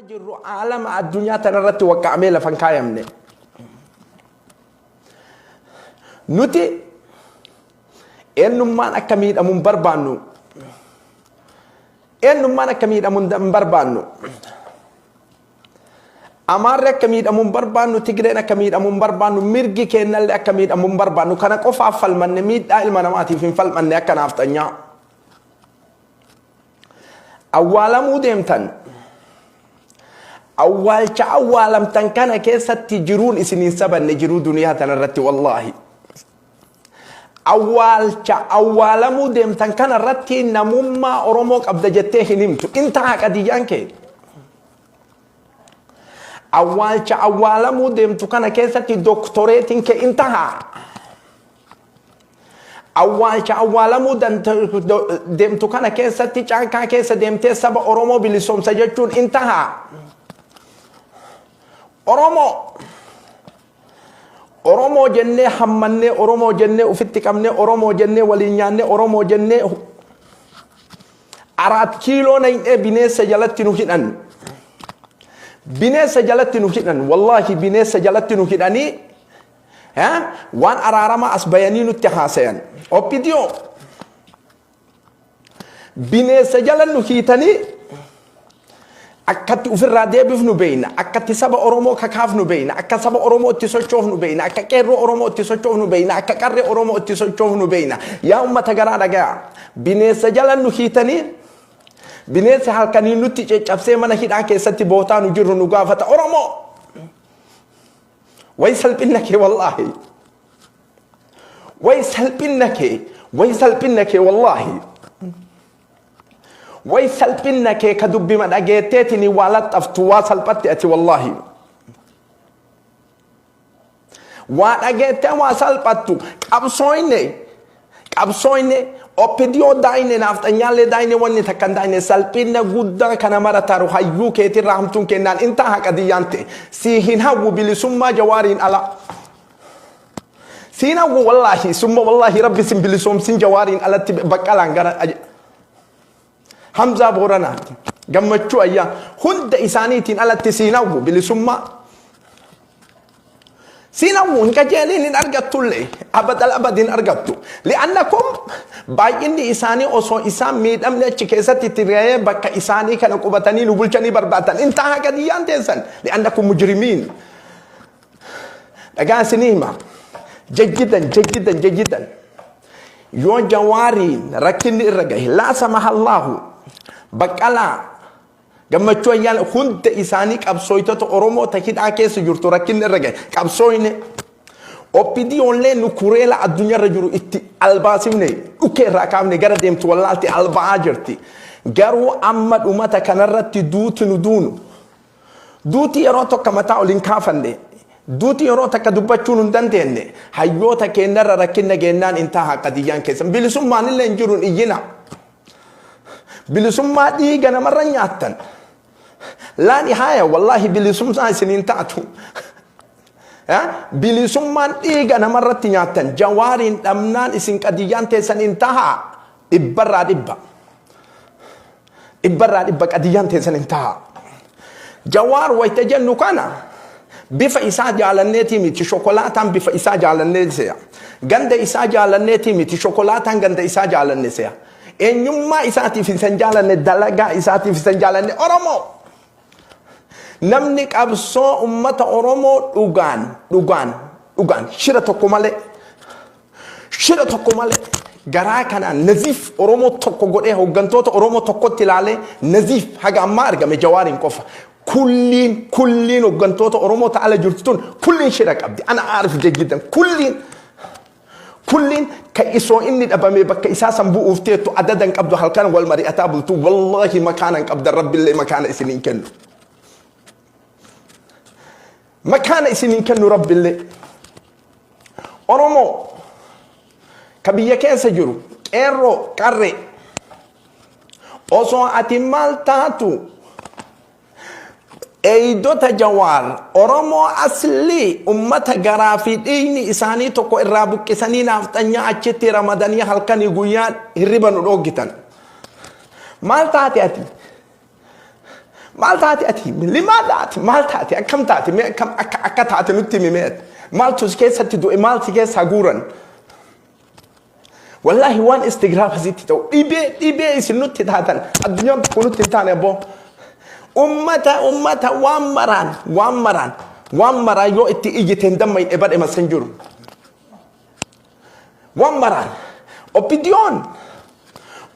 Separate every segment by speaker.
Speaker 1: Jirru aalama addunyaa tanarratti waqqa'amee lafa hin kaayamne. Nuti eenyummaan akka miidhamu hin barbaannu. Eenyummaan akka miidhamu hin barbaannu. Amaarri akka miidhamu hin barbaannu, Tigreen akka miidhamu hin barbaannu, mirgi keennallee akka miidhamu hin barbaannu. Kana qofaaf falmanne, miidhaa ilma namaatiif hin falmanne akka naafxanyaa. Awwaalamuu deemtan. Awwaalcha awwaalamtan kana keessatti jiruun isin hin sabanne jiruu duniyaa tanarratti wallaahi. Awwaalcha awwaalamuu deemtan kana irratti namummaa Oromoo qabda jettee hin himtu. Intaha qadiyyaan kee. Awwaalcha awwaalamuu deemtu kana keessatti doktoreetiin kee intaha. Awwaalcha awwaalamuu deemtu kana keessatti caakkaa keessa deemtee saba Oromoo bilisoomsa jechuun intaha. Oromoo Oromoo jennee hammannee, Oromoo jennee ofitti qabnee, Oromoo jennee waliin nyaannee, Oromoo jennee Araat kiiloo naqnee bineessa jalatti nu hidhan. Bineessa jalatti nu hidhan. Wallaahi bineessa jalatti nu hidhanii waan araaramaa as bayanii nutti haasayan. Oppidiyoo bineessa jala nu hiitanii akkatti ofirraa deebifnu beeyna, akkatti saba Oromoo kakaafnu beeyna, akka saba Oromoo itti sochoofnu beeyna, akka qeerroo Oromoo itti sochoofnu beeyna, akka qarree Oromoo itti sochoofnu beeyna. Yaa ummata garaa dhagaya, bineessa jala nu hiitanii bineensi halkanii nutti caccabsee mana hidhaa keessatti bootaa nu jirru nu gaafata. Oromoo way salphinna kee, wallaahi way salphinna kee, way salphinna kee, wallaahi way salphinna kee. Ka dubbima dhageetteetini waa laxxaftu waa salphatte ati, wallaahi waa dhageettee waa salphattu. Qabsooyne, qabsooyne, oppidiyoo daayne, naafxanyaallee daayne, wanni takka hin daayne. Salphinna guddaa kana mara taru hayyuu keetirraa hamtuun kennaan intaa haqa diyyaan ta'e sii hin hawwu. Bilisummaa Jawaariin ala siin hawwu, wallaahi summa wallaahi. Rabbi sin bilisoomsin Jawaariin alatti. Baqqalaan gara Hamzaa Booranaati, Gammachuu Ayyaa, hunda isaaniitiin alatti siin hawwu. Bilisummaa siin hawwu, hin qajeeliin, hin argattullee, abadal abad hin argattu. Li'annakum baay'inni isaanii osoo isaan miidhamni achi keessatti itti gahee bakka isaanii kana qubatanii nu bulchanii barbaatan. Intaha gadiyyaan teessan, li'annakum mujrimiin. Dhagaa isinii hima, jajjidan, jajjidan, jajjidan. Yoo Jawaariin rakkinni irra gahe, laa samahallaahu, Baqqalaa, Gammachuu Ayyaana, hunda isaanii qabsooytota Oromoo ta hidhaa keessa jirtu rakkinni irra gahe, qabsooyne OPDOnlee nu kureela addunyaarra jiru itti albaasifne, dhukkee irraa kaafne, gara deemtu wallaalti, alba'aa jirti. Garuu amma dhumata kanarratti duuti nu duunu, duuti yeroo tokko mataa ol hin kaafanne, duuti yeroo takka dubbachuun hin dandeenye. Hayyoota keenyarra rakkinna geennaan intaha qadiyyaan keessan. Bilisummaan illee hin jiru, hin iyyina. Bilisummaa dhiiga namarra nyaattan. Laa nihaaya, wallaahi bilisummaa isiniin taatu. Bilisummaan dhiiga namarratti nyaattan. Jawaariin dhabnaan isin qadiyyaan teessan intaha dhibbarraa dhibba. Dhibbarraa dhibba qadiyyaan teessan intaha. Jawaar wayita jennu kana bifa isaa jaalanneetii miti, shokolaataan bifa isaa jaalannee se'a. Ganda isaa jaalanneetii miti, shokolaataan ganda isaa jaalanne se'a. Eenyummaa isaatiif isan jaalanne, dalagaa isaatiif isan jaalanne. Oromoo. Namni qabsoo uummata Oromoo dhugaan, dhugaan, dhugaan, shira tokko malee, shira tokko malee, garaa kanaan naziif Oromoo tokko godhee hooggantoota Oromoo tokkotti ilaalee naziif haga ammaa argame Jawaariin qofa. Kulliin, kulliin hooggantoota Oromoo ta'ala jirtu tun kulliin shira qabdi. Ana aarif jejjidan kulliin. Kulliin ka isoo inni dhabame bakka isaa san bu'uuf teettu adadan qabdu, halkan wal mari'ataa bultu. Wallaahi makaana hin qabdan, Rabbillee makaana isin hin kennu. Makaana isin hin kennu Rabbillee. Oromoo ka biyya keessa jiru, qeerroo qarree, osoo ati maal taatu eeydota Jawaar, Oromoo aslii ummata garaa fi dhiigni isaanii tokko irraa buqqisanii naafxanyaa achitti ramadanii halkanii guyyaa hirriba nu dhooggitan. Maal taate ati? Maal taate ati? Limaadha ati? Maal taate? Akkam taate? Mee akkam akka akka taate nutti himi mee ati? Maaltu si keessatti du'e? Maal si keessaa guuran? Wallaahi waan istigraaf asitti ta'u dhibee dhibee isin nutti taatan addunyaan tokko nutti hin taane abboo. Ummata ummata waan maraan waan maraan waan maraan yoo itti iyyite hin dammayne badhe masan jiru. Waan maraan oppidiyoon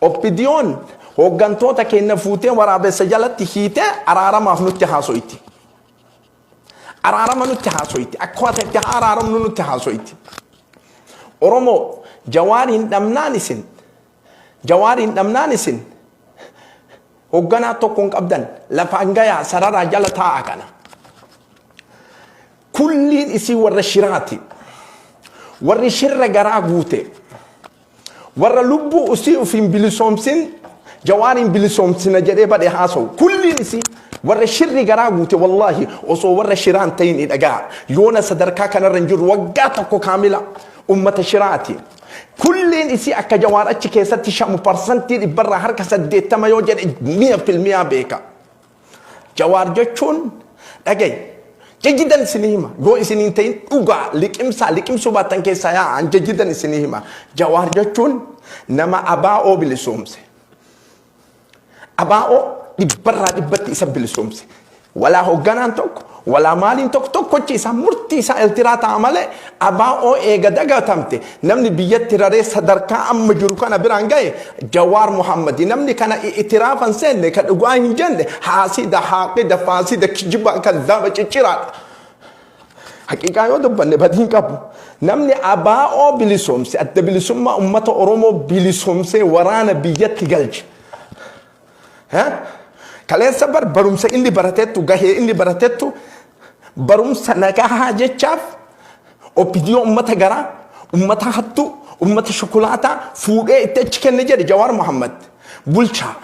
Speaker 1: oppidiyoon hooggantoota keenya fuutee waraabessa jalatti hiitee araaramaaf nutti haasoyti. Araarama nutti haasoyti. Akkaataa itti araaramnu nutti haasoyti. Oromoo Jawaar hin dhabnaan isin Jawaar hin dhabnaan isin hoogganaa tokko hin qabdan lafaan gayaa sararaa jala taa'a kana. Kulliin isii warra shiraati. Warri shirra garaa guute. Warra lubbuu usii ufiin bilisoomsin Jawaariin bilisoomsina jedhee badhe haasa'u. Kulliin isii warra shirri garaa guute. Wallaahi osoo warra shiraan ta'in dhagaa. Yoona sadarkaa kanarra hin jirru waggaa tokko kaamila ummata shiraati. Kulliin isii akka Jawaar achi keessatti shamu 80% yoo jedhe mi'a filmiyaa beeka. Jawaar jechuun dhagaye jajjidan isinii hima, yoo isin hin ta'in dhugaa liqimsaa liqimsuu baattan keessaa yaa'an jajjidan isinii hima. Jawaar jechuun nama abaa'oo bilisoomse. Abaa'oo 100% isa bilisoomse. Walaa hoogganaan tokko walaa maaliin tokko tokkochi isaa murtii isaa eltiraa ta'a malee abaa'oo eega dagatamte namni biyyatti raree sadarkaa amma jiru kana biraan gahe Jawaar Muhammadi. Namni kana itiraafan seenne ka dhugaa hin jenne haasida haaqida faasida kijibaa kaddaaba cicciraadha. Haqiiqaa yoo dubbanne badii hin qabu. Namni abaa'oo bilisoomse, adda bilisummaa uummata Oromoo bilisoomsee waraana biyyatti galche. Kaleessa bar barumsa inni baratettu, gahee inni baratettu barumsa nagahaa jechaaf OPDO ummata garaa, ummata hattuu, ummata shukulaataa fuudhee itti achi kenne jedhe Jawaar Muhammad. Bulchaa.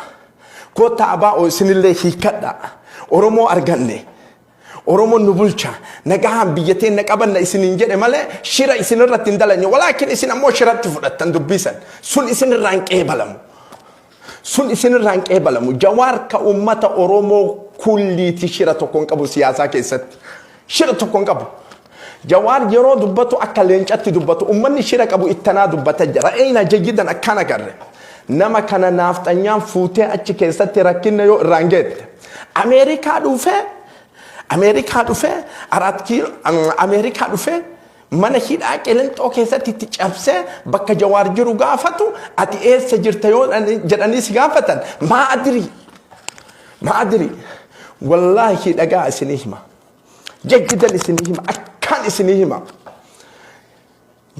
Speaker 1: Koottaa abaa'oo isinillee hiikkadha. Oromoo arganne. Oromoon nu bulcha. Nagahaan biyya teenna qabanna isiniin jedhe malee shira isinirratti hin dalanye. Walaakin isin ammoo shiratti fudhattan dubbisan. Sun isinirraa hin qeebalamu. Sun isinirraa hin qeebalamu. Jawaar ka uummata Oromoo kulliiti, shira tokko hin qabu siyaasaa keessatti. Shira tokko hin qabu. Jawaar yeroo dubbatu akka leencatti dubbatu, uummanni shira qabu ittanaa dubbata jira. Ra'eena jayyidan akkaan agarre. Nama kana naafxanyaan fuutee achi keessatti rakkinna yoo irraan geette. Ameerikaa dhufee, Ameerikaa dhufee, Araat Kiiloo Ameerikaa dhufee mana hidhaa Qilinxoo keessatti itti cabsee bakka Jawaar jiru gaafatu, ati eessa jirta yoo jedhanii si gaafatan, maa adirii maa adirii. Wallaahi dhagaa isinii hima, jajjidan isinii hima, akkaan isinii hima.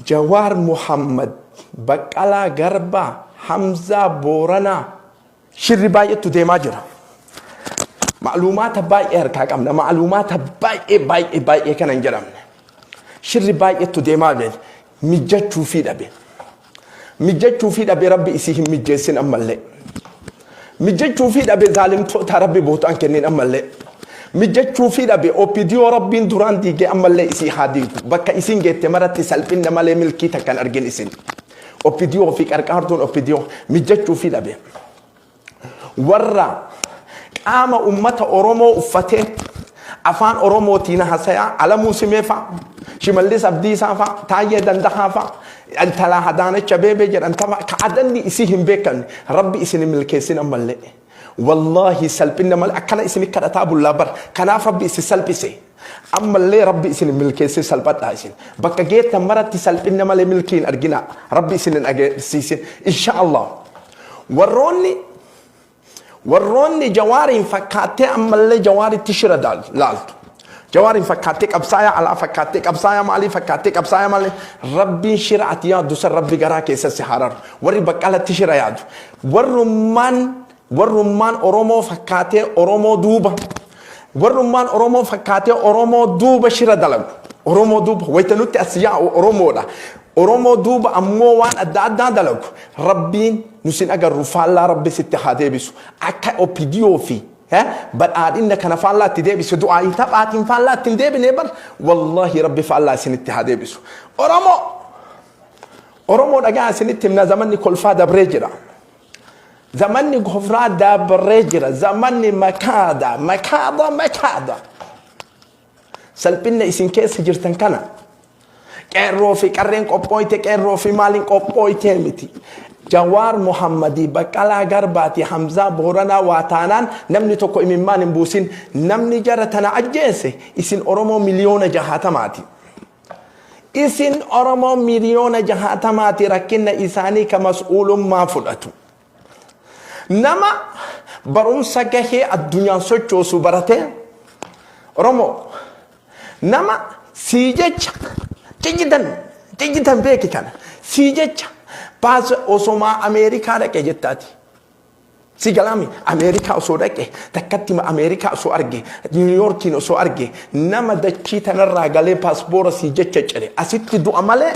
Speaker 1: Jawaar Muhammad, Baqqalaa Garbaa, Hamzaa Booranaa, shirri baay'eetu deemaa jira. Macluumaata baay'ee harkaa qabna. Macluumaata baay'ee baay'ee baay'ee kana hin jedhamne. Shirri baay'eetu deemaa jira. Mijjachuu fi dhabe. Mijjachuu fi dhabe, rabbi isii hin mijjeessin ammallee. Mijjachuu fi dhabe, zaalimtoota rabbi bootaan kennin ammallee. Mijjachuu fi dhabe, OPDO rabbiin duraan diigee ammallee isii haa diigu. Bakka isiin geette maratti salphinna malee milkii takkan argin isin. OPDO fi qarqaartuun OPDO mijjachuu fi dhabe. Warra qaama ummata Oromoo uffatee afaan Oromootiin hasayaa Alamuu Simee fa'a, Shimallis Abdiisaa fa'a, Taayyee Dandahaa fa'a, intala Adaanech Abeebee jedhan tafa ka adanni isii hin beekamne rabbi isin hin milkeessin ammallee. Wallaahi salphinna malee akkana isin kadhataa bullaa bar, kanaaf rabbi isin salphise. Ammallee rabbi isin hin milkeessin, salphadhaa isin. Bakka geettan maratti salphinna malee milkii hin arginaa. Rabbi isin hin agarsiisin. Insha Allah. Warroonni Jawaariin fakkaattee ammallee Jawaaritti shira laaltu. Jawaariin fakkaattee qabsaayaa alaa fakkaattee qabsaayaa maalii fakkaattee qabsaayaa maalii, rabbiin shira ati yaaddu san rabbi garaa keessa si hararu. Warri Baqqalatti shira yaadu. Warrummaan Oromoo fakkaatee Oromoo duuba. Warrummaan Oromoo fakkaatee Oromoo duuba shira dalagu. Oromoo duuba wayita nutti as yaa'u Oromoodha. Oromoo duuba ammoo waan adda addaa dalagu. Rabbiin nu sin agarru, faallaa rabbi sitti haa deebisu. Akka OPDO fi badhaadhinna kana faallaa itti deebise du'aayii taphaatiin faallaa itti hin deebine bar, wallaahi rabbi faallaa isinitti haa deebisu. Oromoo Oromoo dhagaa isinitti himna, zamanni kolfaa dabree jira. Zamanni gofraa dabarree jira. Zamanni makaada, makaada, makaada. Salphinna isin keessa jirtan kana qeerroo fi qarreen qophooyte, qeerroo fi maaliin qophooytee miti. Jawaar Muhammadii, Baqqalaa Garbaati, Hamzaa Booranaa waa taanaan namni tokko imimmaan hin buusin. Namni jara tana ajjeese isin Oromoo 60,000,000ti. Isin Oromoo 60,000,000ti rakkinna isaanii ka mas'uulummaa fudhatu. Nama barumsa gahee addunyaan sochoosu baratee Oromoo nama sii jecha ciccitan ciccitan beeki kana sii jecha baasa osomaa Ameerikaa dhaqe jettaati. Si galaami Ameerikaa osoo dhaqe, takkatti Ameerikaa osoo arge, Niiwuyoorkiin osoo arge, nama dachii tanarraa galee paaspoora sii jecha cire asitti du'a malee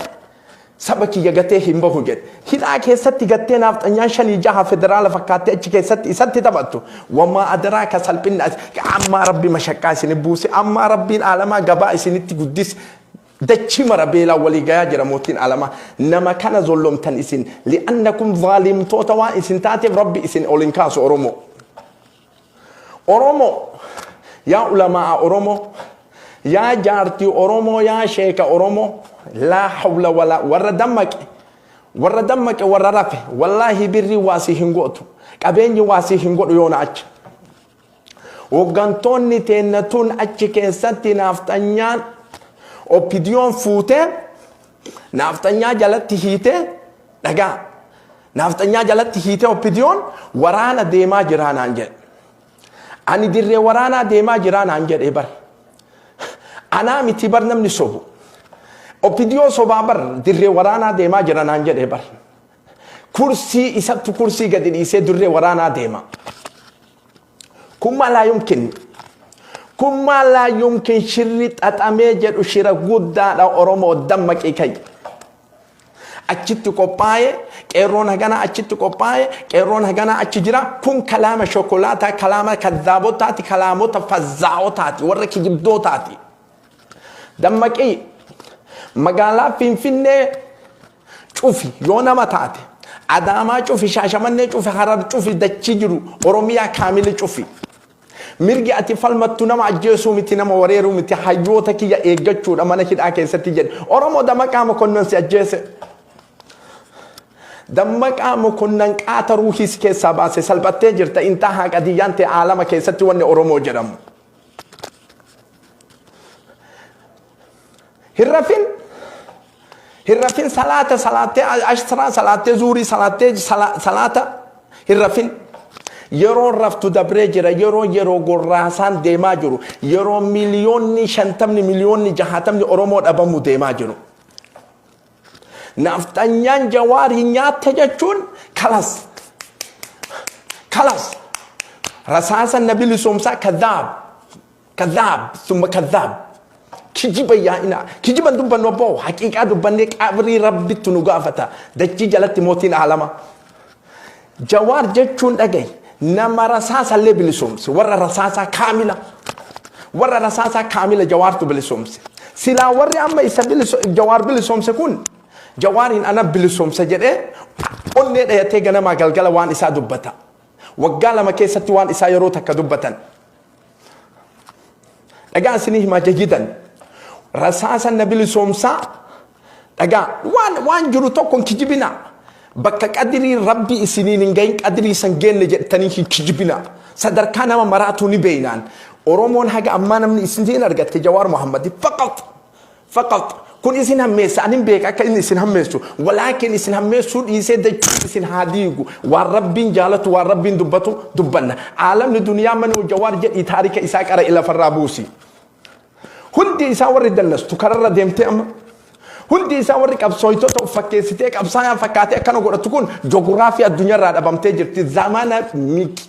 Speaker 1: saba kiyya gatee hin bahu jedhe. Hidhaa keessatti gattee naafxanyaan shanii jaha federaala fakkaattee achi keessatti isatti taphattu. Wamaa adaraa ka salphinna ammaa rabbi mashaqqaa isin buuse, ammaa rabbiin aalamaa gabaa isinitti guddise. Dachii mara beelaan walii gayaa jira mootiin aalamaa. Nama kana zollomtan isin li'annakum zaalimtoota waan isin taateef rabbi isin ol hin kaasu Oromoo. Oromoo, yaa ulamaa Oromoo, yaa jaartii Oromoo, yaa sheeka Oromoo, laa hawla walaa warra dammaqe, warra dammaqe, warra rafe, wallaahi birrii waasii hin gootu, qabeenyi waasii hin godhu yoona achi. Hoggantoonni teenna tun achi keessatti naafxanyaan oppidiyoon fuutee naafxanyaa jalatti hiitee, dhagaa, naafxanyaa jalatti hiitee oppidiyoon waraana deemaa jiraa naan jedhe. Ani dirree waraanaa deemaa jiraa naan jedhe bar. Anaa miti bar namni sobu. Oppidiyoo sobaa bar, dirree waraanaa deemaa jira naan jedhe bar. Kursii isattu kursii gadi dhiisee dirree waraanaa deema. Kun maalaa yumkin? Kun maalaa yumkin? Shirri xaxamee jedhu shira guddaadha. Oromoo, dammaqii ka'i. Achitti qophaa'e qeerroon hagana, achitti qophaa'e qeerroon hagana achi jira. Kun kalaama shokolaataa, kalaama kazzaabotaati, kalaamota fazzaa'otaati, warra kijibdootaati. Dammaqii, magaalaa Finfinnee cufi yoo nama taate, Adaamaa cufi, Shaashamannee cufi, Harar cufi, dachii jiru Oromiyaa kaamili cufi. Mirgi ati falmattu nama ajjeesuu miti, nama wareeruu miti, hayyoota kiyya eeggachuudha mana hidhaa keessatti jedhe. Oromoo, Dammaqaa Mokonnon si ajjeese. Dammaqaa Mokonnon qaata ruuhii si keessaa baase, salphattee jirta intaa haa qadiyyaan ta'e aalama keessatti wanni Oromoo jedhamu. Hin rafin. Hin rafin, salaata salaattee, ashtiraa salaattee, zuurii salaattee, salaata hin rafin. Yeroon raftu dabree jira. Yeroo yeroo gorraasaan deemaa jiru. Yeroo 50,000,000, 60,000,000 Oromoo dhabamu deemaa jiru. Nafxanyaan Jawaarii nyaatte jechuun kalas. Kalas. Rasaasa na bilisoomsaa kadhaab. Kadhaab. Summa kadhaab. Kijiba yaa'ina. Kijiban dubbannu abboo, haqiiqaa dubbannee qabrii rabbittu nu gaafata. Dachii jalatti mootiin aalama. Jawaar jechuun, dhagahi, nama rasaasallee bilisoomse, warra rasaasaa kaamila. Warra rasaasaa kaamila Jawaartu bilisoomse. Silaa warri amma isa Jawaar bilisoomse kun Jawaariin ana bilisoomse jedhee onnee dhayatee ganamaa galgala waan isaa dubbata. Waggaa 2 keessatti waan isaa yeroo takka dubbatan. Dhagaa isinii himaa jajidan. Rasaasa na bilisoomsaa, dhagaa, waan jiru tokko hin kijibinaa. Bakka qadirii rabbi isiniin hin gahin, qadirii san geenne jettanii hin kijibinaa. Sadarkaa nama maraatuu ni beeynaan. Oromoon haga ammaa namni isiniin argatte Jawaar Muhammadi faqat. Faqat. Kun isin hammeessa, ani beeka akka inni isin hammeessu. Walaakin isin hammeessuu dhiisee dachii isin haa diigu. Waan rabbiin jaalatu, waan rabbiin dubbatu dubbanna. Aalamni duniyaa manuu Jawaar jedhii taarika isaa qara lafarraa buusi. Hundi isaa warri dallastu kararra deemtee amma. Hundi isaa warri qabsooytota of fakkeessitee qabsaayaa fakkaatee akkana godhatu kun joogiraafii addunyaarraa dhabamtee jirti. Zamana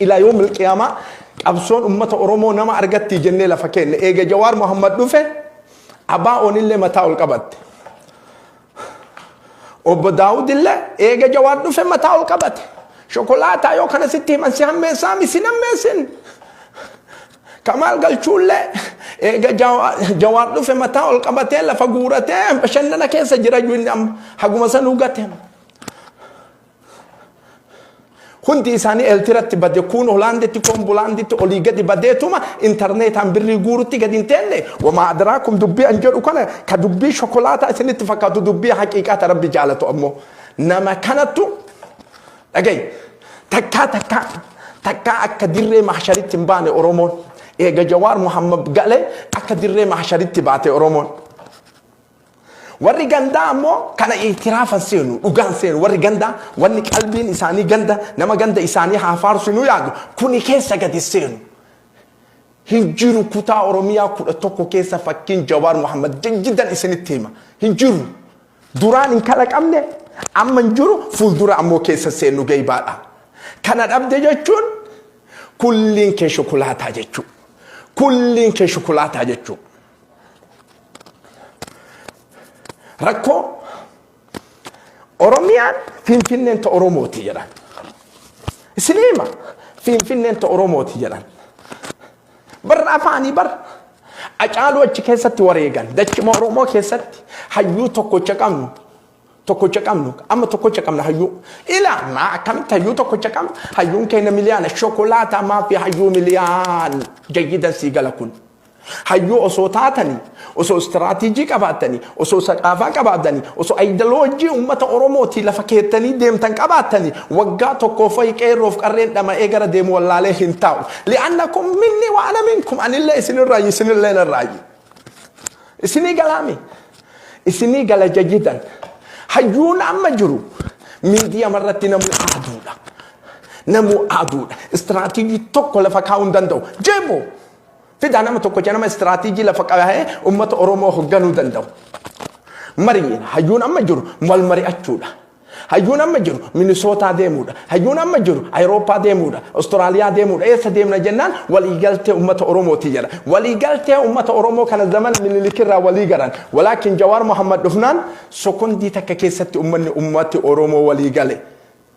Speaker 1: ila yoomil qiyaamaa qabsoon uummata Oromoo nama argatti jennee lafa kenne. Eega Jawaar Muhammad dhufe ABO'n illee mataa ol qabatte. Obbo Daawud illee eega Jawaar dhufe mataa ol qabate. Shokolaataa yoo kana sitti himan si hammeessaa mi si hammeessin. Kamaal Galchuullee eega Jawaar dhufe mataa ol qabatee lafa guuratee bashannana keessa jira iyyuu inni amma haguma sanuu gate. Hundi isaanii Eeltiratti bade, kuun Hoolaanditti, kuun Bulaanditti olii gadi badeetuma intarneetaan birrii guurutti gadi hin teenne. Wamaa adraakum, dubbii an jedhu kana ka dubbii shokolaataa isinitti fakkaatu, dubbii haqiiqaa ta Rabbi jaalatu ammoo. Nama kanattu dhagayi, takkaa takkaa takkaa akka dirree mahsharitti hin baane Oromoon. Eega Jawaar Muhammad galee akka dirree mahsharitti baate Oromoon. Warri gandaa ammoo kana itiraafan seenu, dhugaan seenu. Warri gandaa, wanni qalbiin isaanii ganda, nama ganda isaanii haa faarsu nu yaadu, kuni keessa gadi seenu. Hin jiru kutaa Oromiyaa 11 keessa fakkiin Jawaar Muhammad, jajjidan isinitti hima. Hin jiru. Duraan hin kalaqamne, amma hin jiru, fuuldura ammoo keessa seenu geebaadha. Kana dhabde jechuun kulliin kee shukulaataa jechuu. Kulliin kee shukulaataa jechuu. Rakkoo Oromiyaan, Finfinneen ta Oromooti jedhan. Isin hima, Finfinneen ta Oromooti jedhan. Barra afaanii bar Acaaluu achi keessatti wareegan, dachima Oromoo keessatti hayyuu tokkocha qabnu, tokkocha qabnu, amma tokkocha qabna hayyuu. Ila maa akkamitti hayyuu tokkocha qabna? Hayyuun keenya miliyaana, shokolaataa maafi hayyuu miliyaan jayyidan sii gala kun. Hayyuu osoo taatanii, osoo istiraatiijii qabaattanii, osoo saqaafaa qabaattanii, osoo aayidoloojii uummata Oromootii lafa keettanii deemtan qabaattanii, waggaa tokkoof fa'i qeerroof qarreen dhama'ee gara deemu wallaalee hin taa'u. Li'annakum minni wa ana minkum, anillee isinirraayi, isinillee narraayi. Isinii galaami. Isinii gala jayyidan. Hayyuun amma jiru miidiyaa irratti namuu aaduudha. Namuu aaduudha. Istiraatiijii tokko lafa kaa'uu hin danda'u. Jeeboo. Fidaa nama tokko nama istiraatiijii lafa qabahee uummata Oromoo hoogganuu danda'u. Marii hayyuun amma jiru wal mari'achuudha. Hayyuun amma jiru Minisootaa deemuudha. Hayyuun amma jiru Awurooppaa deemuudha. Ostiraaliyaa deemuudha. Eessa deemna jennaan waliigaltee uummata Oromooti jedha. Waliigaltee uummata Oromoo kana zamana Minilikirraa walii garan. Walaakin Jawaar Muhammad dhufnaan sokondii takka keessatti uummanni uummati Oromoo walii gale.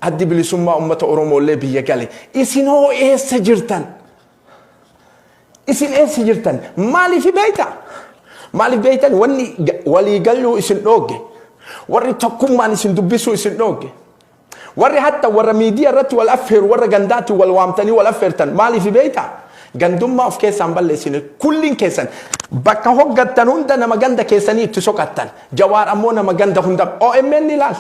Speaker 1: Addi bilisummaa uummata Oromoo illee biyya gale. Isin hoo eessa jirtan? Isin eessa jirtan? Maaliif beekta? Maaliif beektan? Wanni waliigaluu isin dhoogge. Warri tokkummaan isin dubbisuu isin dhoogge. Warri hatta warra miidiyaa irratti wal affeeru, warra gandaatti wal waamtanii wal affeertan, maaliif beekta? Gandummaa of keessaan balleessine. Kulliin keessan bakka hoggattan hunda nama ganda keessanii itti soqattan. Jawaar ammoo nama ganda hunda. OMN ilaal.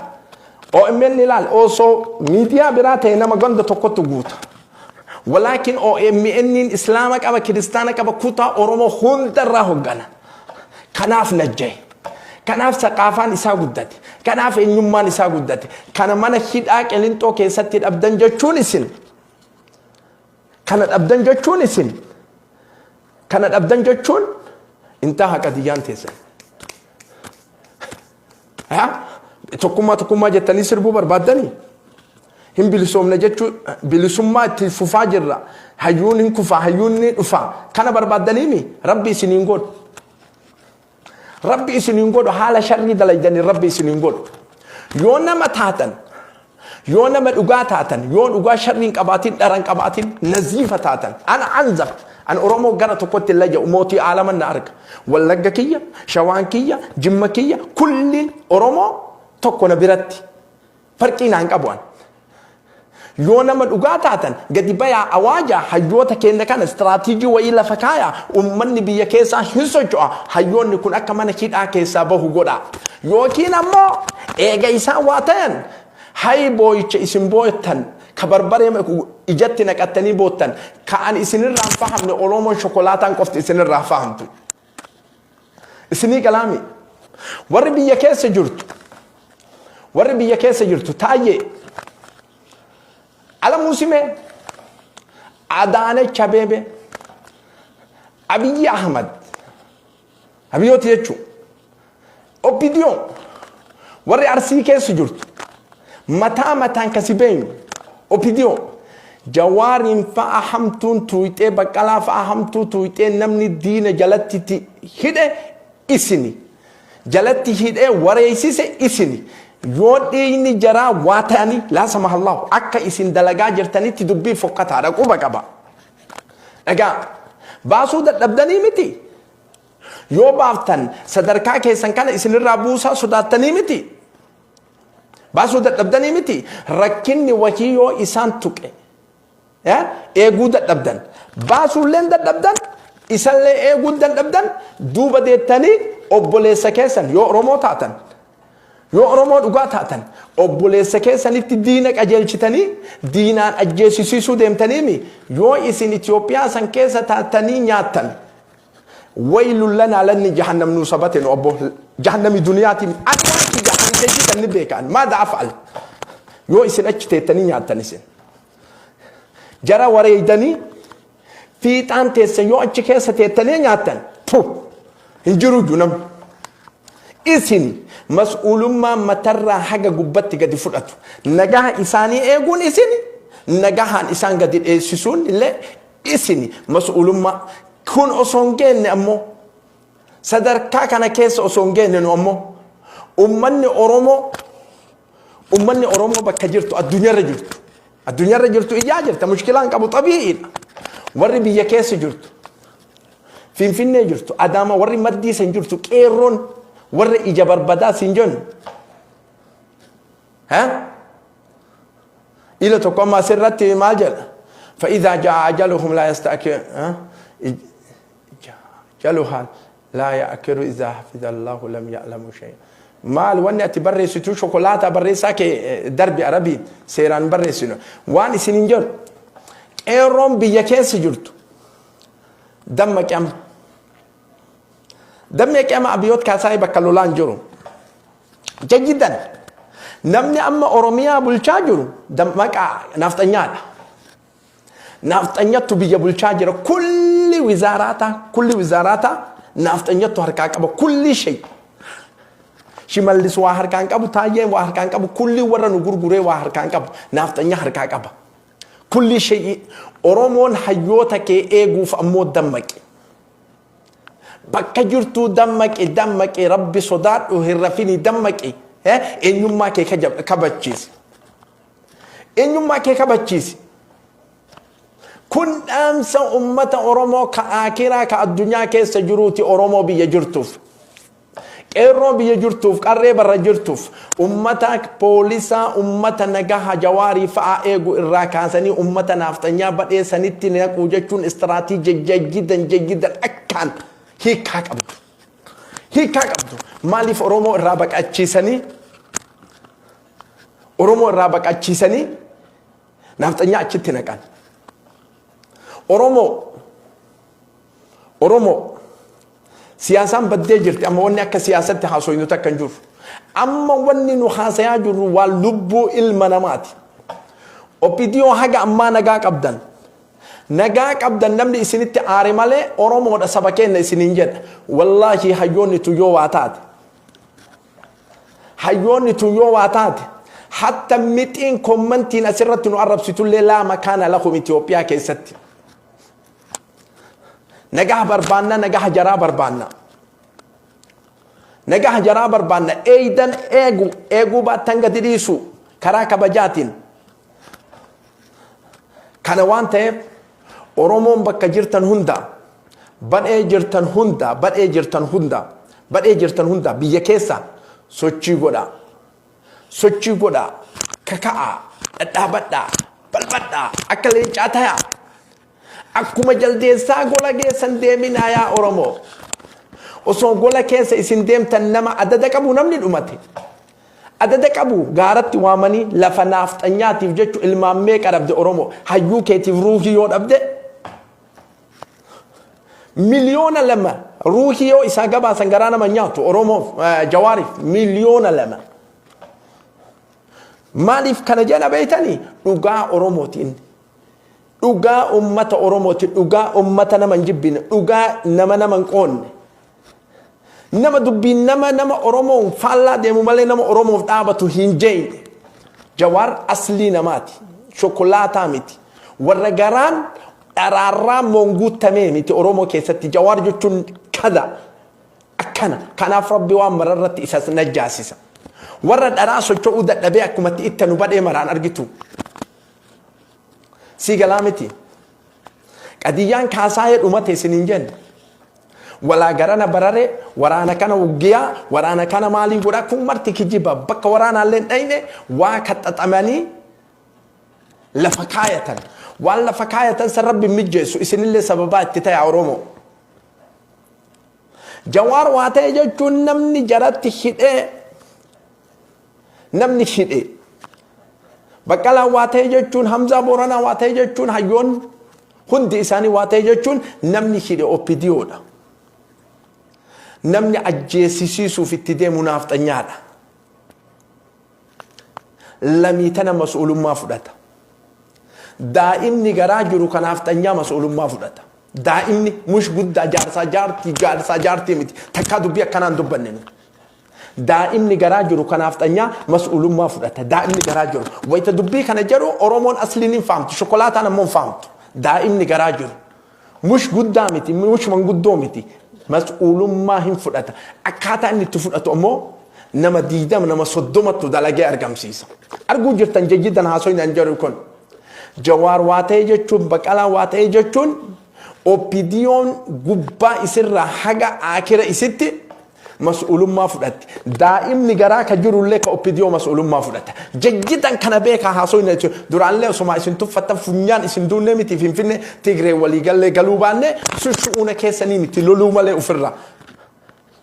Speaker 1: OMN ilaal, osoo miidiyaa biraa ta'e nama ganda tokkotti guuta. Walaakin OMN Islaama qaba, Kiristaana qaba, kutaa Oromoo hundarraa hoggana. Kanaaf najjaye. Kanaaf saqaafaan isaa guddate. Kanaaf eenyummaan isaa guddate. Kana mana hidhaa Qilinxoo keessatti dhabdan jechuun isin. Kana dhabdan jechuun isin. Kana dhabdan jechuun intaa haqa diyyaan teessan. Tokkummaa tokkummaa jettanii sirbuu barbaaddanii? Hin bilisoomne jechuu, bilisummaa itti fufaa jirra. Hayyuun hin kufa, hayyuun ni dhufa. Kana barbaaddaniimi? Rabbi isiniin godhu. Rabbi isiniin godhu, haala sharrii dalaydanii Rabbi isiniin godhu. Yoo nama taatan, yoo nama dhugaa taatan, yoo dhugaa sharrii hin qabaatin, dhara hin qabaatin, naziifa taatan. Ana anzaf. An Oromoo gara tokkotti hin layya'u, mootii aalaman na arga. Wallagga kiyya, Shawaan kiyya, Jimma kiyya, kulliin Oromoo tokko na biratti. Farqii naan qabu an. Yoo nama dhugaa taatan gadi bayaa, awaajaa, hayyoota keenya kana istiraatiijii wayii lafa kaayaa, uummanni biyya keessaa hin socho'a, hayyoonni kun akka mana hidhaa keessaa bahu godha. Yookiin ammoo eega isaan waa ta'an hay booyicha isin booytan ka barbaree ijatti naqattanii boottan ka an isinirraa hin fahamne, Oromoon shokolaataan qofti isinirraa fahamtu. Isinii galaami. Warri biyya keessa jirtu, warri biyya keessa jirtu, Taayyee Alamuu Simee, Adaanech Abeebee, Abiyyi Ahmad, Abiyyooti jechuun OPDO, warri Arsii keessa jirtu, mataa mataan kasi beenyu OPDO Jawaariin fa'a hamtuun tuuyxee, Baqqalaa fa'a hamtuu tuuyxee, namni diina jalatti hidhe isini, jalatti hidhee wareeysise isini. Yoo dhiigni jaraa waa ta'anii, laa samahallahu, akka isin dalagaa jirtanitti dubbii fokkataadha, quba qaba. Dhagaa baasuu dadhabdanii miti. Yoo baaftan sadarkaa keessan kana isinirraa buusaa sodaattanii miti. Baasuu dadhabdanii miti. Rakkinni wahii yoo isaan tuqe eeguu dadhabdan. Baasuulleen dadhabdan, isallee eeguu dadhabdan. Duuba deettanii obboleessa keessan, yoo Oromoo taatan, yoo Oromoo dhugaa taatan, obboleessa keessanitti diina qajeelchitanii diinaan ajjeesisiisuu deemtaniimi. Yoo isin Itoophiyaa san keessa taatanii nyaattan, waylun lanaa lanni jahannam nuu sabate. Nu obbo jahannami duniyaatiin ani waan kiyya ani jejjitan ni beekaan. Maada af'al? Yoo isin achi teettanii nyaattan, isin jara wareeydanii fiixaan teessan, yoo achi keessa teettanii nyaattan, pu hin jiru iyyuu namni isin mas'uulummaa matarraa haga gubbatti gadi fudhatu. Nagaha isaanii eeguun isin, nagahaan isaan gadi dheessisuun illee isin. Mas'uulummaa kun osoo hin geenne ammoo, sadarkaa kana keessa osoo hin geenne, nu ammoo ummanni Oromoo bakka jirtu, addunyaarra jirtu iyyaa jirta. Mushkilaan qabu, xabii'iidha. Warri biyya keessa jirtu, Finfinnee jirtu, Adaama, warri maddii san jirtu, qeerroon warri ija barbadaa siin jennu ha ila tokko amma asirratti maal jedha? فإذا جاء أجلهم لا يستأخر أجلها لا يأخر إذا حفظ الله لم يعلموا شيئا. Maal wanni ati barreessitu? Shokolaataa barreessaa kee darbi arabii seeraan barreessinu. Waan isin hin jedhu, qeerroon biyya keessa jirtu, dammaqi amma, dammaqi amma. Abiyoot Kaasaayii bakka lolaan jiru jajjidan. Namni amma Oromiyaa bulchaa jiru dammaqaa, nafxanyaadha. Nafxanyattu biyya bulchaa jira. Kulli wizaaraata, kulli wizaaraata nafxanyattu harkaa qaba. Kulli shay. Shimallis waa harkaan qabu, Taayyeen waa harkaan qabu, kulli warra nu gurguree waa harkaan qabu, nafxanya harkaa qaba. Kulli shay. Oromoon hayyoota kee eeguuf ammoo dammaqi. Bakka jirtuu dammaqi, dammaqi, Rabbi sodaadhu, hin rafini, dammaqi. Eenyummaa kee kabachiisi. Eenyummaa kee kabachiisi. Kun dhaamsa ummata Oromoo ka akiraa ka addunyaa keessa jiruuti. Oromoo biyya jirtuuf. Qeerroo biyya jirtuuf, qarree barra jirtuuf, ummata poolisaa, ummata nagaha Jawaarii fa'aa eegu irraa kaasanii ummata naafxanyaa badhee sanitti naquu jechuun istiraatiijii jajjidan jajjidan akkaan hiikaa qabdu. Hiikaa qabdu. Maaliif Oromoo irraa baqachiisanii? Oromoo irraa baqachiisanii naafxanyaa achitti naqan. Oromoo siyaasaan baddee jirti. Amma wanni akka siyaasatti haasoynu takka hin jiru. Amma wanni nu haasayaa jirru waan lubbuu ilma namaati. OPDO haga ammaa nagaa qabdan. Nagaa qabdan, namni isinitti aare malee Oromoodha, saba keenya isiniin jedha. Wallaahi, hayyoonni tun yoo waa taate. Hayyoonni tun yoo waa taate, hatta mixiin commentiin asirratti nu arrabsitullee laa makaana lahum Itoophiyaa keessatti. Nagaa barbaanna, nagaa jaraa barbaanna. Nagaa jaraa barbaanna. Eeydan eegu, eeguu baattan gadi dhiisu karaa kabajaatiin. Kana waan ta'eef, Oromoon bakka jirtan hunda, badhee jirtan hunda, badhee jirtan hunda, badhee jirtan hunda, biyya keessa sochii godhaa. Sochii godhaa. Kaka'aa. Dhadhaabadhaa. Balbadhaa. Akka leencaa tayaa. Akkuma jaldeessaa gola geessan deeminaa yaa Oromoo. Osoo gola keessa isin deemtan nama adada qabu namni dhumate. Adada qabu gaaratti waamanii lafa naafxanyaatiif jechu ilmaan meeqa dhabde Oromoo? Hayyuu keetiif ruuhii yoo dhabde, 2 miliyoona ruuhii yoo isaa gabaasan garaa nama nyaatu. Oromoof, Jawaariif 2 miliyoona. Maaliif kana jedha beeytanii? Dhugaa Oromooti inni. Dhugaa ummata Oromooti, dhugaa ummata nama hin jibbine, dhugaa nama nama hin qoonne. Nama dubbiin nama Oromoon faallaa deemu malee nama Oromoof dhaabatu hin jeeyne. Jawaar aslii namaati. Shokolaataa miti. Warra garaan dharaarraa moonguuttamee miti Oromoo keessatti. Jawaar jechuun kada. Akkana. Kanaaf Rabbi waan mararratti isas najjaasisa. Warra dharaa socho'uu dadhabee akkumatti itti nu badhee maraan argitu. Sii galaa miti. Qadiyyaan Kaasaayee dhumate isin hin jenne. Walaa garana bararee, waraana kana wuggiyaa, waraana kana maalii godhaa, kun marti kijiba. Bakka waraanaallee hin dhayne, waa kaxaxamanii lafa kaayatan. Waan lafa kaayatan san Rabbi hin mijjeessu, isinillee sababaa itti ta'e Oromoo. Jawaar waa ta'e jechuun namni jaratti hidhee, namni hidhe. Baqqalaan waa ta'e jechuun, Hamzaa Booranaa waa ta'e jechuun, hayyoon hundi isaanii waa ta'e jechuun namni hidhe OPDOdha. Namni ajjeesisiisuuf itti deemu naafxanyaadha. Lamii tana mas'uulummaa fudhata. Daa'imni garaa jiru ka naafxanyaa mas'uulummaa fudhata. Daa'imni mush guddaa, jaarsaa jaartii, jaarsaa jaartii miti. Takkaa dubbii akkanaan dubbanne nu. Daa'imni garaa jiru ka naafxanyaa mas'uulummaa fudhata. Daa'imni garaa jiru. Wayita dubbii kana jedhu Oromoon asliin hin fahamtu. Shokolaataan ammoo hin fahamtu. Daa'imni garaa jiru. Mush guddaa miti, mush manguddoo miti. Mas'uulummaa hin fudhata. Akkaataa inni itti fudhatu ammoo nama 20, nama 30ttu dalagee argamsiisa. Arguu jirtan jejjidan haasoyni an jedhu kun. Jawaar waa ta'e jechuun, Baqalaa waa ta'e jechuun, OPDOn gubbaa isirraa haga aakira isitti mas'uulummaa fudhatti. Daa'imni garaa ka jirullee ka OPDO mas'uulummaa fudhata. Jejjitan kana beekaa haasoyna jechuudha. Duraanillee osuma isin tuffattan funyaan isin duunnee miti. Finfinnee Tigree waliigallee galuu baanne sun shu'uuna keessanii miti, loluu malee ofirraa.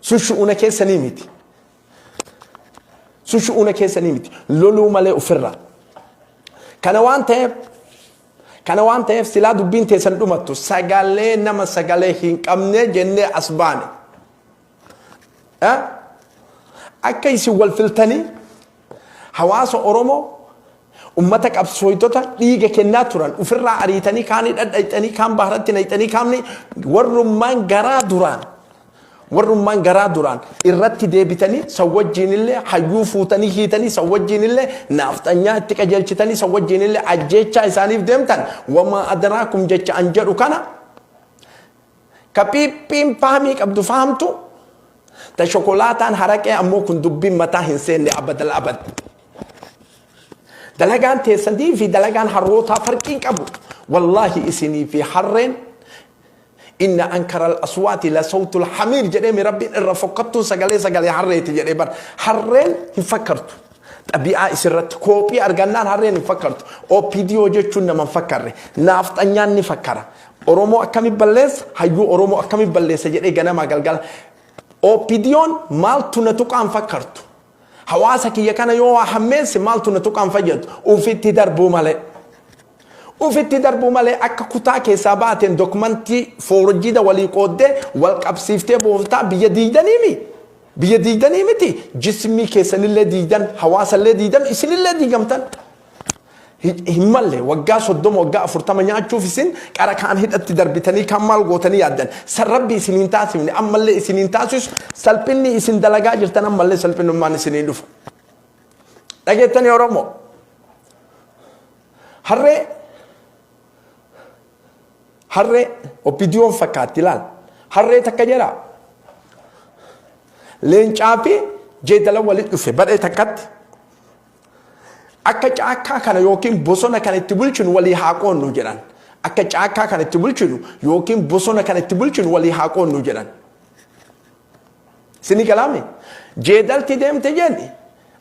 Speaker 1: Sun shu'uuna keessanii miti. Sun shu'uuna keessanii miti. Loluu malee ofirraa. Kana waan ta'eef silaa dubbiin teessan dhumattu sagalee nama sagalee hin qabne jennee as baane. Akka isin wal filtanii hawaasa Oromoo, ummata qabsooytota dhiiga kennaa turan ofirraa ariitanii, kaanii dhadhayxanii, kaan baharatti nayxanii, kaamni warrummaan garaa duraan irratti deebitanii san wajjiinillee hayyuu fuutanii hiitanii, san wajjiinillee naafxanyaa itti qajeelchitanii, san wajjiinillee ajjeechaa isaaniif deemtan, wamaa adraakum jecha an jedhu kana ka piiphiin fahamii qabdu fahamtu, ta shokolaataan haraqee ammoo kun dubbiin mataa hin seenne abadal abad. Dalagaan teessanii fi dalagaan harrootaa farqiin qabu. Wallaahi isinii fi harreen, inna ankara al-aswaati la sawtul hamiir jedhee mi Rabbiin, irra fokkattuun sagalee sagalee harreeti jedhee bar. Harreen hin fakkartu. Xabi'aa isirratti koophii argannaan harreen hin fakkartu. OPDO jechuun nama hin fakkarre. Naafxanyaan ni fakkara. Oromoo akkami balleessa, hayyuu Oromoo akkami balleessa jedhee ganamaa galgala. OPDOn maaltu na tuqaan fakkartu. Hawaasa kiyya kana yoo waa hammeesse maaltu na tuqaan fayyadu. Ufitti darbuu malee. Ufitti darbuu malee akka kutaa keessaa baateen dokumentii foorjida walii qooddee wal qabsiiftee booftaa biyya diigdaniimi. Biyya diigdanii miti, jismii keessanillee diigdan, hawaasallee diigdan, isinillee diigamtan. Hin malle waggaa 30, waggaa 40 nyaachuuf isin qara kaan hidhatti darbitanii, kan maal gootanii yaaddan. San Rabbi isin hin taasifne, ammallee isin hin taasisu. Salphinni isin dalagaa jirtan ammallee salphinnummaan isinii dhufa. Dhageettanii Oromoo? Harree, harree OPDOn fakkaatti ilaal. Harree takka jedha. Leencaa fi jeedala walitti dhufe badhee takkatti. Akka caakkaa kana yookiin bosona kana itti bulchinu walii haa qoonnu jedhan. Akka caakkaa kana itti bulchinu yookiin bosona kana itti bulchinu walii haa qoonnu jedhan. Sini galaame? Jeedalti deemte jedhi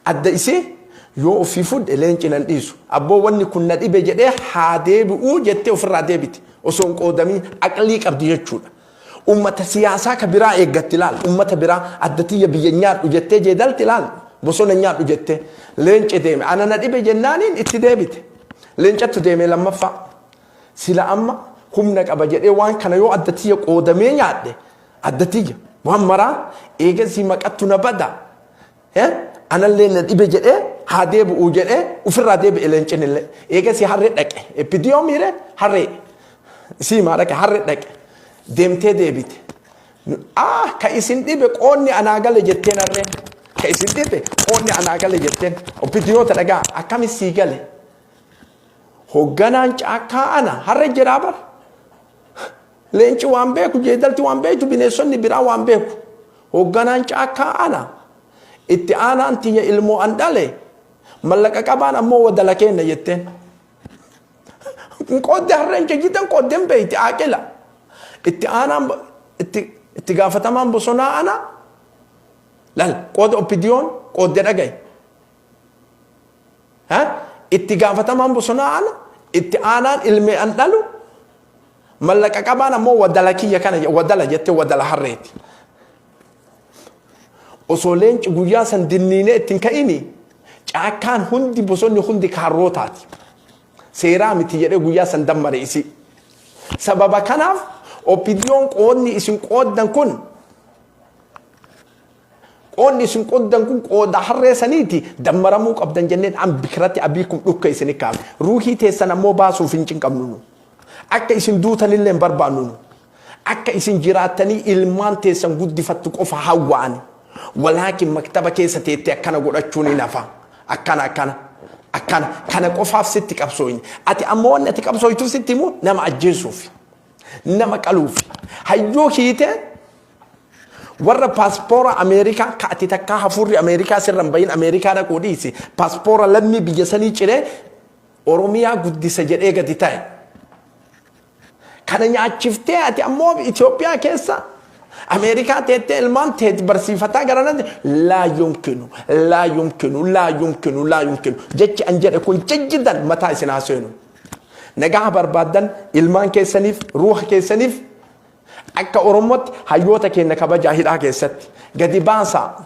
Speaker 1: adda isii yoo ofii fudhe leenci nan dhiisu. Abboo, wanni kun na dhibe jedhee haa deebi'uu jettee ofirraa deebite. Osoo hin qoodamiin aqlii qabdi jechuudha. Ummata siyaasaa ka biraa eeggatti ilaal. Ummata biraa adda tiyya biyya nyaadhu jettee jeedalti ilaal. Bosona nyaadhu jettee. Leenci deeme. Ana na dhibe jennaaniin itti deebite. Leencattu deeme lammaffaa. Sila amma humna qaba jedhee waan kana yoo adda tiyya qoodamee nyaadhe, adda tiyya waan maraa eegasii maqattu na bada. Anallee na dhibe jedhee haa deebi'uu jedhee ofirraa deebi'e leencin illee. Eegasii harree dhaqe. Epidiyoo miire harree. Sii maa dhaqe, harree dhaqe. Deemtee deebite. Ah, ka isin dhibe qoonni anaa gale jetteen harreen. Ka isin dhibe qoonni anaa gale jetteen. Opidiyoota dhagaa, akkami sii gale? Hoogganaan caakkaa ana, harree jiraa bar. Leenci waan beeku, jeedalti waan beektu, bineensonni biraa waan beeku. Hoogganaan caakkaa ana. Itti aanaan tiyya ilmoo an dhale, mallaqa qabaan ammoo wadala kenna jetteen. Qooddee harreen jejjitan qooddeen beeyti aaqila. Itti aanaan itti Itti gaafatamaan bosonaa ana. Lal qooda OPDOn qoodde dhagaye. Ha? Itti gaafatamaan bosonaa ana. Itti aanaan ilmee an dhalu. Mallaqa qabaan ammoo wadala kiyya kana wadala jettee wadala harreeti. Osoo leenci guyyaa san dinniinee ittiin ka'ini caakkaan hundi bosonni hundi kaarrootaati. Seeraa miti jedhee guyyaa san dammare isii. Sababa kanaaf OPDOn qoodni isin qooddan kun qoodni isin qooddan kun qooda harree saniiti dammaramuu qabdan jenneen an bikiratti abiikum dhukka isin kaafne. Ruuhii teessan ammoo baasuuf hin cinqabnu nu. Akka isin duutanillee hin barbaannu nu. Akka isin jiraattanii ilmaan teessan guddifattu qofa hawwa ani. Walaakin maktaba keessa teettee akkana godhachuun hin hafa. Akkana akkana. Akkana. Kana qofaaf sitti qabsooyne. Ati ammoo wanni ati qabsooytuuf sitti himu nama ajjeesuuf. Nama qaluuf. Hayyuu hiitee warra paaspoora Ameerikaa ka ati takkaa hafuurri Ameerikaa sirra hin bahin Ameerikaa dhaquu dhiisi. Paaspoora lammii biyya sanii ciree Oromiyaa guddisa jedhee gadi ta'e. Kana nyaachiftee ati ammoo Itoophiyaa keessa Ameerikaa teettee ilmaan teeti barsiifataa gara natti laa yumkinu laa yumkinu laa yumkinu laa yumkinu jechi an jedhe kun jajjidan mataa isin haa seenu. Nagaa barbaaddan ilmaan keessaniif ruuha keessaniif akka Oromootti hayyoota keenya kabajaa hidhaa keessatti gadi baasaa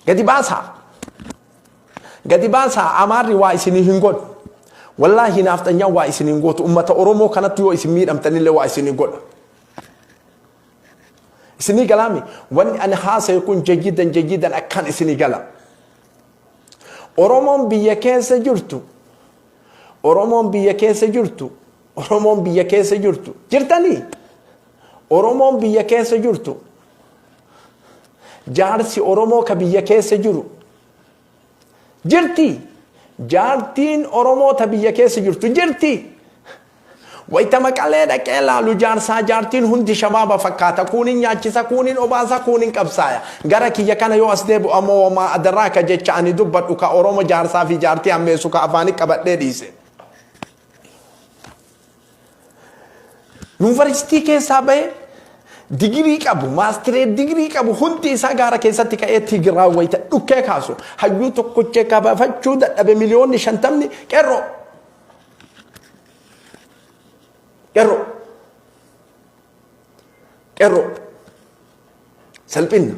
Speaker 1: gadi baasaa. Gadi baasaa Amaarri waa isinii hin godhu. Wallaahi naafxanyaan waa isin hin gootu. Ummata Oromoo kanatti yoo isin miidhamtanillee waa isinii godha. Isinii galaami wanni ani haasaye kun jayyidan jayyidan akkaan isinii gala. Oromoon biyya keessa jirtu Oromoon biyya keessa jirtu Oromoon biyya keessa jirtu jirtanii Oromoon biyya keessa jirtu Jaarsi Oromoo ka biyya keessa jiru jirti. Jaartiin Oromoo ta biyya keessa jirtu jirti. Wayita Maqalee dhaqee laalu jaarsaa jaartiin hundi shabaaba fakkaata. Kuunin nyaachisa, kuunin obaasa, kuunin qabsaaya. Gara kiyya kana yoo as deebi'u ammoo wamaa adraaka jecha ani dubbadhu ka Oromo jaarsaa fi jaartii hammeessu ka afaani qabadhee dhiise. Yuunivarsiitii keessaa bahee digirii qabu, maastireet digirii qabu hundi isaa gaara keessatti ka'ee Tigraay wayita dhukkee kaasu hayyuu tokkochee kabafachuu dadhabe miliyoonni 50 qeerroo. Qeerroo. Qeerroo. Salphinna.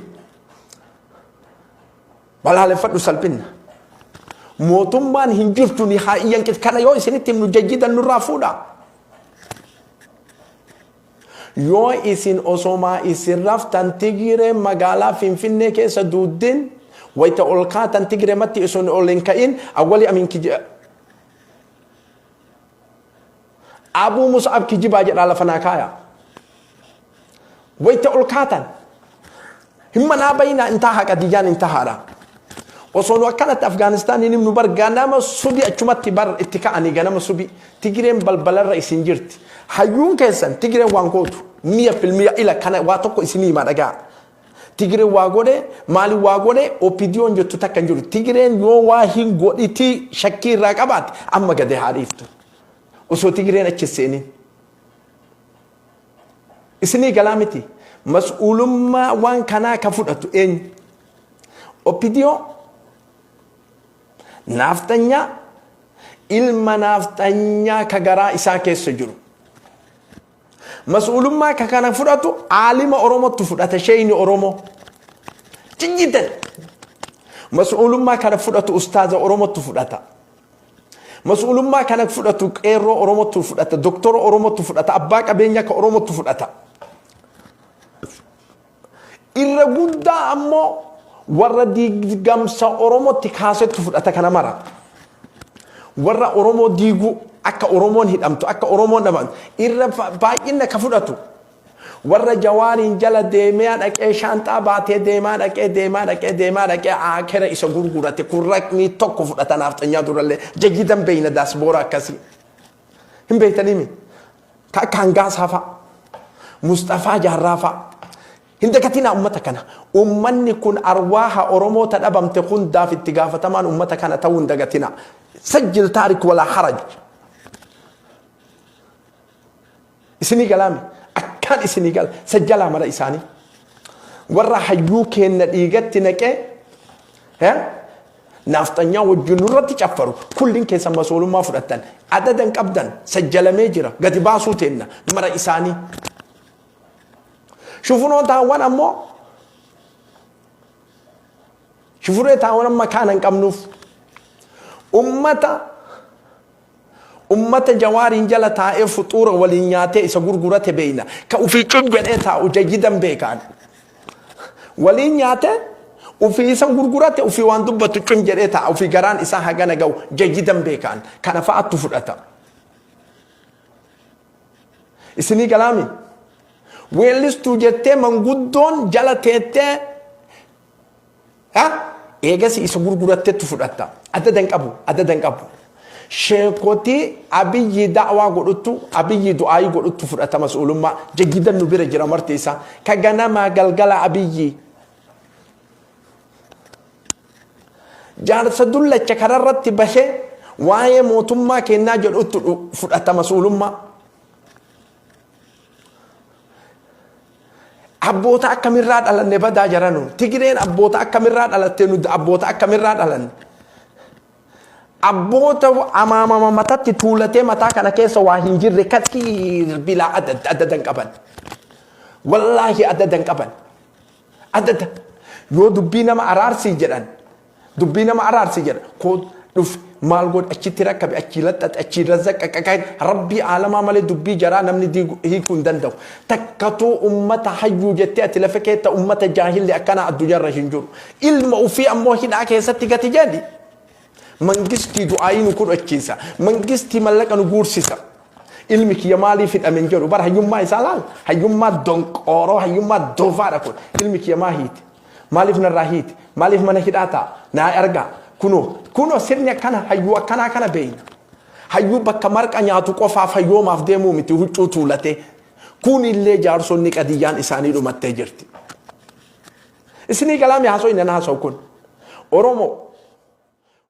Speaker 1: Balaaleffadhu salphinna. Mootummaan hin jirtu ni haa iyyan kana yoo isinitti himnu jajjidan nurraa fuudha. Yoo isin osomaa isin raftan Tigireen magaalaa Finfinnee keessa duuddin wayita ol kaatan Tigirematti isin ol hin ka'in awwali amin kiji Abuu Mus'ab kijibaa jedhaa lafa naa kaaya. Wayita ol kaatan hin manaa bayinaa intaa haqa diyyaan hin tahaadha. Osoo nu akkanatti Afgaanistaan hin himnu bar ganama subi achumatti bar itti ka'anii ganama subi Tigireen balbalarra isin jirti. Hayyuun keessan Tigireen waan gootu miya filmiya ila kana waa tokko isinii himaa dhagaa. Tigireen waa godhe maali waa godhe OPDOn jettu takka hin jiru. Tigireen yoo waa hin godhitii shakkii irraa qabaate amma gadi haa dhiiftu. Osoo Tigireen achi hin seenin. Isinii galaa miti. Mas'uulummaa waan kanaa ka fudhatu eenyu? OPDO naafxanyaa ilma naafxanyaa ka garaa isaa keessa jiru. Mas'uulummaa ka kana fudhatu aalima Oromottu fudhata sheeyni Oromoo. Jijjiitan. Mas'uulummaa kana fudhatu ustaaza Oromottu fudhata. Mas'uulummaa kana fudhatu qeerroo Oromottu fudhata, doktora Oromottu fudhata, abbaa qabeenyaa ka Oromottu fudhata. Irra guddaa ammoo warra diigamsa Oromootti kaasettu fudhata kana mara. Warra Oromoo diiguu akka Oromoon hidhamtu akka Oromoon dhabamtu irra baay'ina ka fudhatu warra Jawaariin jala deemee dhaqee shaanxaa baatee deemaa dhaqee deemaa dhaqee deemaa dhaqee aakera isa gurgurate kun raqmii tokko fudhata naafxanyaa durallee jayyidan beeyna daasboora akkasii. Hin beektaniimi? Ka akka Hangaasaa fa'a. Musxafaa Jaarraa fa'a. Hin dagatinaa ummata kana. Ummanni kun arwaaha Oromoota dhabamte hundaaf itti gaafatamaan ummata kana ta'uu hin dagatinaa. Sajjil taarik walaa haraj. Isinii galaami. Akka Akkaan isinii gala sajjalaa mara isaanii. Warra hayyuu keenna dhiigatti naqee naafxanyaa wajjin nurratti caffaru kulliin keessan masoolummaa fudhattan adadan qabdan sajjalamee jira gadi baasuu teenna mara isaanii. Shufunoo taawwan ammoo shufuree taawwan amma kaana hin qabnuuf ummata Ummata Jawaariin jala taa'ee fuxuura waliin nyaatee isa gurgurate beeyna. Ka ufii cub jedhee taa'u jayyidan beekaan. Waliin nyaatee ufii isa gurgurate ufii waan dubbatu cum jedhee taa'a ufii garaan isaa hagana ga'u jayyidan beekaan. Kana fa'attu fudhata. Isinii galaami? Weellistuu jettee manguddoon jala teettee Ha? Eegasi isa gurgurattettu fudhatta. Adada hin qabu, adada hin qabu. Sheekotii Abiyyi da'waa godhuttu, Abiyyi du'aayii godhuttu fudhata mas'uulummaa. Jayyidan nu bira jira marti isaa. Ka ganamaa galgala Abiyyi. Jaarsa dullacha kararratti bahee waa'ee mootummaa kennaa jedhuttu fudhata mas'uulummaa. Abboota akkamirraa dhalanne badaa jaranu. Tigireen abboota akkamirraa dhalatte nu abboota akkamirraa dhalanne. Abboota amaamama matatti tuulatee mataa kana keessa waa hin jirre kasiir bilaa adada hin qaban. Wallaahi adada hin qaban. Adada. Yoo dubbii nama araarsii jedhan Dubbii nama araarsi jedha. Koo dhuf maal godhe achitti rakkabe achii laxxaxe achii razzaqqa rabbii aalamaa malee dubbii jaraa namni diigu hiikuu hin danda'u. Takkatuu ummata hayyuu jettee ati lafa keetta ummata jaahilli akkanaa addunyaarra hin jiru. Ilma ofii ammoo hidhaa keessatti gati jedhi. Mangistii du'aayii nu kudhachiisa. Mangistii mallaqa nu guursisa. Ilmi kiyya maaliif hidhame hin jedhu bara hayyummaa isaa laal. Hayyummaa donqooroo hayyummaa doofaadha kun. Ilmi kiyya maa hiite? Maaliif narraa hiite? Maaliif mana hidhaa ta'a? Naa ergaa. Kunoo, kunoo sirni akkana hayyuu akkanaa kana beeyna. Hayyuu bakka marqa nyaatu qofaaf hayyoomaaf deemuu miti huccuu tuulatee. Kunillee jaarsonni qadiyyaan isaanii dhumattee jirti. Isinii galaami haasoo inni haasa'u kun. Oromoo.